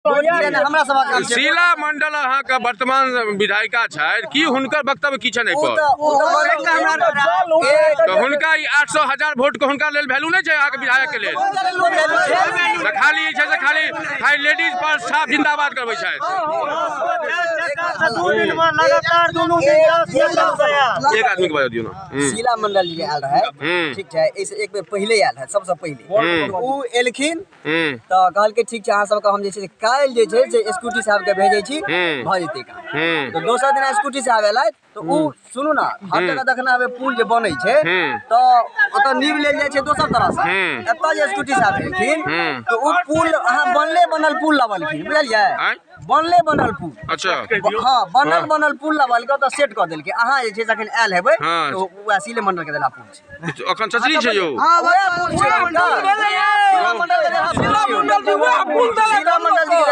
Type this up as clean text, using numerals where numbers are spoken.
हमरा सभक काम छै। शीला मंडल अहाँके वर्तमान विधायिका छथि, की हुनकर वक्तव्य की छनि एहि पर? तऽ हुनका ई 800 हजार वोट के हुनका लेल वैल्यू नहि छै अहाँके विधायक के लेल? तऽ खाली जे छै से खाली खाली लेडीज पर साफ जिंदाबाद करबै छथि। एक आदमी के बजा दियौ ने। शीला मंडल जी आयल रहे, ठीक छै, एहिसँ एक बेर पहिले आयल रहे, सबसँ पहिले ओ एलखिन तऽ कहलकै ठीक छै, अहाँ सबके हम जे छै से काल्हि जे छै से स्कूटी साहबके भेजै छी, भऽ जेतै काम। तऽ दोसर दिना स्कूटी साहब एलथि तऽ ओ सुनू ने, हर जगह देखना हेबै पुल जे बनै छै तऽ ओतऽ नीव लेल जाइ छै दोसर तरहसँ। एतऽ जे स्कूटी साहब एलखिन तऽ ओ पुल अहाँ बनले बनल पुल लबलखिन, बुझलियै? बनले बनल पुल। हँ, बनल बनल पुल लबलकै, ओतऽ सेट कऽ देलकै। अहाँ जे छै से अखन आयल हेबै तऽ वएह सीले मंडल के देला पुल छै। अखन चचरी छै यौ। वएह पुल छै। शीला मंडल के देला पुल छै। शीला मंडल जी के देला।